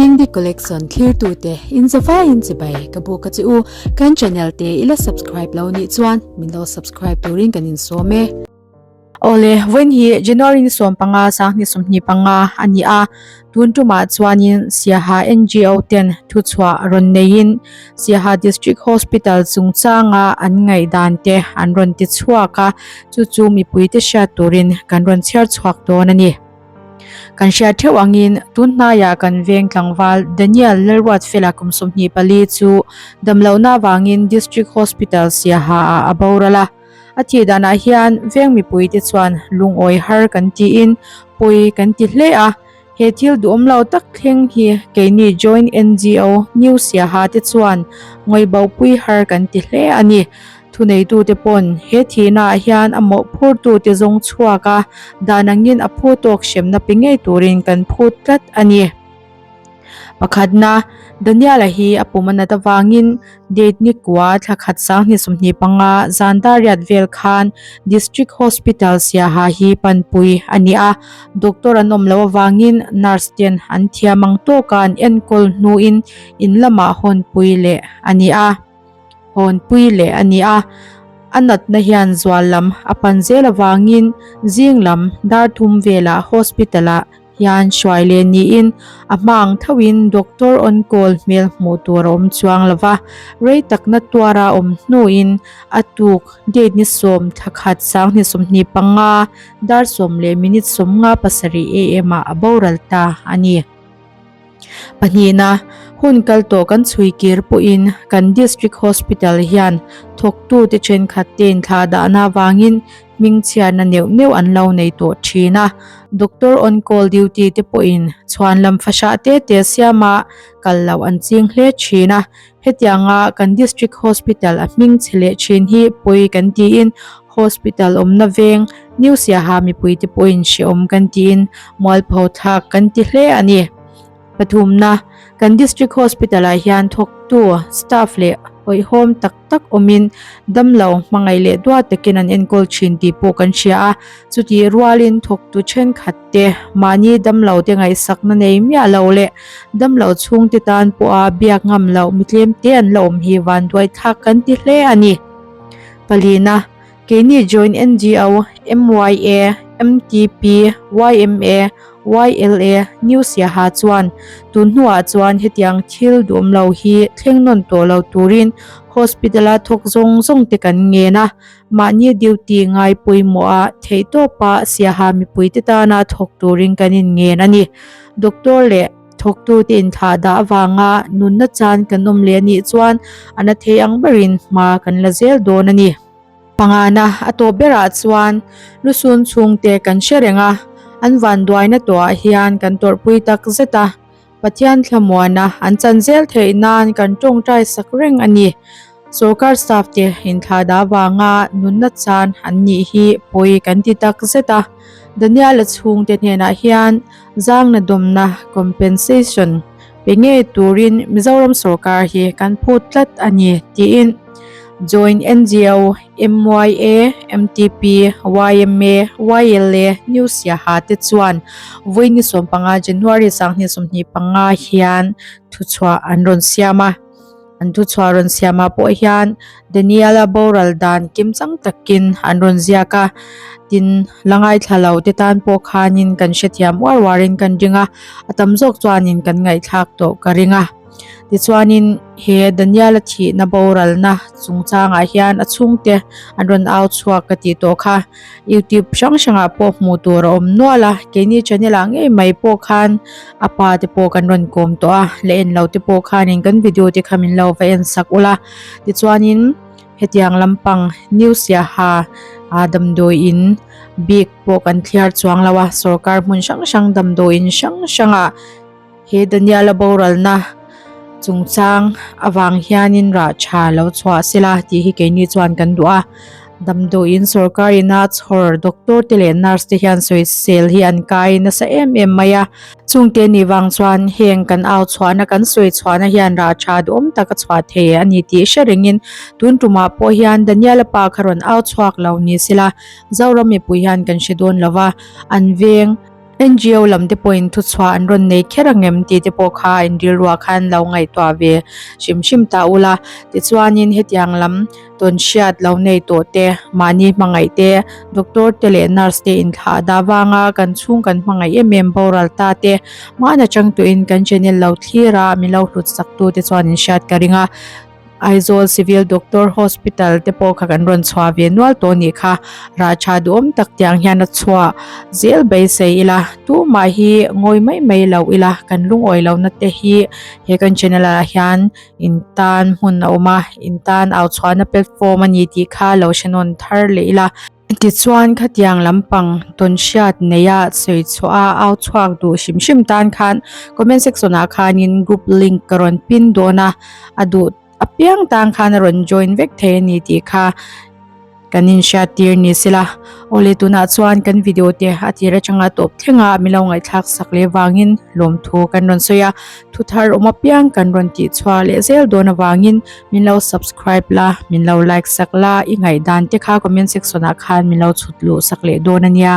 Dingdi Collection thlirtute in zavaiin chibai ka buk a che u. Kan channel te i la subscribe lo nih chuan min lo subscribe turin kan insawm e. Awle, vawiin hi January ni 15 2025 a ni a, tun tumah chuanin Siaha NGO ten thuchhuah rawn neiin Siaha District Hospital chungchanga an ngaihdan te an rawn ti chhuak a, chu chu mipuite hriat turin kan rawn chhiar chhuak dawn a ni. Kan hriat theuh angin tun hnaiah kan veng tlangval Daniel Lalruatfela kum 24 chu damlohna avangin District Hospital Siaha ah a boral a. A thih danah hian veng mipuite chuan lungawi har kan tiin pawi kan ti hle a. He thil duhawm lo tak thleng hi keini Joint NGO New Siaha te chuan ngawihbopui har kan ti hle a ni. Thuneitute pawn he thihnaah hian a mawhphurtute zawng chhuak a, dan angin a phu tawk hremna pe ngei turin kan phut tlat a ni. Pakhatna, Daniel-a hi a pum a nat avangin date ni kua thla khat 2025 zan dariat vel khan District Hospital Siaha hi panpui a ni a, doctor an awm loh avangin nurse ten an thiam ang tawka an enkawl hnuin in lamah hawnpui leh a ni a. Hawnpui leh a ni a, a natna hian zual lam a pan zel avangin zing lam dar thum velah hospital ah hian hruai leh niin a hma ang thoin doctor on call hmel hmuh tur a awm chuang lo va, rei takna tuara awm hnuin a tuk date ni sawm thla khat 2025 dar sawm leh minute 57 am ah a boral ta a ni. Pahnihna, hun kal tawh kan chhui kir pawhin kan District Hospital hian thawktute thenkhat te inthlah dahna avangin hmingchhiatna neuh neuh an lo nei tawh thin a. Doctor on call duty te pawhin chhuan lam fahrah te te siama kal loh an ching hle thin a. Hetianga kan District Hospital a hmingchhe leh thin hi pawi kan tiin Hospital awmna veng New Siaha mipuite pawhin hrehawm kan tiin mualpho thlak kan ti hle a ni. Pathumna, kan District Hospital ah hian thawktu, staff leh hawihhawm tak tak awmin damlo hmangaih leh duat takin an enkawl thin tih pawh kan hria a, chutih rualin thawktu thenkhat te mahni damlo te ngaihsakna nei miah lo leh damlo chhungte tan pawha biak ngam loh mitlem te an la awm hi vanduai thlak kan ti hle a ni. Palina, keini Joint NGO, MYA, MTP, YMA, YLA, New Siaha chuan tun hnuah chuan hetiang thil duhawm lo hi thleng nawn tawh lo turin hospital-a thawk zawng zawng te kan ngen a, mahni duty ngai pawimawha theihtawpa Siaha mipuite tana thawk turin kan inngen a ni. Doctor leh. Thawktute inthlah dah avanga nunna chan kan awm leh a nih chuan a na thei ang berin hma kan la zel dawn a ni. Pangana a tawp berah chuan lusun chhungte kan hre reng a, an vanduaina tawhah hian kan tawrhpui tak zet a, Pathian thlamuana an chan zel theih nan kan tawngtai sak reng a ni. Sorkar staff te inthlah dah avanga nunna chan an nih hi pawi kan ti tak zet a, Daniel-a chhungte hnenah hian Zangna dawmna, compensation, pe ngei turin Mizoram sorkar hi kan phut tlat a ni tiin Joint NGO, MYA, MTP, YMA, YLA, New Siaha te chuan vawi ni 15 January 2025 hian thuchhuah an rawn siam a. An thuchhuah rawn siamah pawh hian Daniel-a boral dan kimchang takin an rawn ziak a, tin la ngaithla lo te tan pawh khanin kan hrethiam uar uarin kan ring a, a tam zawk chuanin kan ngaihthlak tawh ka ring a. Tichuanin he Daniel-a thihna boralna chungchangah hian a chhungte an rawn au chhuak ka tih tawh kha. Youtube hrang hrangah pawh hmuh tur a awm nual a, keini channel ah ngei mai pawh khan a pa te pawh kan rawn kawm tawh a, la en lo te pawh khanin kan video te kha min lo va en sak ula, tichuanin hetiang lampang new siaha ah damdawi in bik pawh kan thliar chuang lo a, sorkar hmun hrang hrang damdawi in hrang hrangah. He Daniel-a boralna chungchang avang hianin rah tha lo chhuah sela tih hi keini chuan kan duh a. Damdawiin sorkar ina chhawr doctor te leh nurse te hian sawisel hi an kai nasa em em mai a. Chungte nih vang chuan heng kan au chhuahna kan sawi chhuahna hian rah tha duhawm tak a chhuah thei a ni tih hre rengin tun tumah pawh hian Daniel-a pa kha rawn au chhuak lo ni sela Zoram mipui hian kan hre dawn lo va, an veng. NGO lam te pawhin thuchhuah an rawn nei kher ang em tih te pawh kha in rilruah khan lo ngaihtuah ve hrim hrim ta ula. Tichuanin hetiang lam tawn hriat lo nei tawh te, mahni hmangaih te, doctor te leh nurse te inthlah dah vanga kan chhung kan hmangaih em em boral ta te, hmaan atang tuin kan channel lo thlir a min lo hlut sak tu te chuan in hriat ka ring a. Aizawl Civil Doctor Hospital te pawh kha kan rawn chhuah ve nual tawh anih kha. Rah tha duhawm tak tiang hian a chhuah zel beisei ila, tumah hi ngawi mai mai lo ila, kan lungawi lohna te hi he kan channel ah hian in tan hmun a awm a, in tan au chhuahna platform a ni tih kha lo hre nawn thar leh ila. Tichuan khatiang lampang tawn hriat neia sawi chhuah a au chhuak duh hrim hrim tan khan comment section ah khanin group link ka rawn pin dawn a, a duh apiang tan khan a rawn join vek thei a ni tih kha kan inhriat tir ni sela. Awle tunah chuan kan video te a tir atanga tawp thleng a min lo ngaihthlak sak leh vangin lawmthu kan rawn sawi a, thu thar awm apiang kan rawn tih chhuah leh zel dawn avangin Min lo subscribe la, min lo like sak la, i ngaihdan te kha comment section ah khan min lo chhut luh sak leh dawn a nia.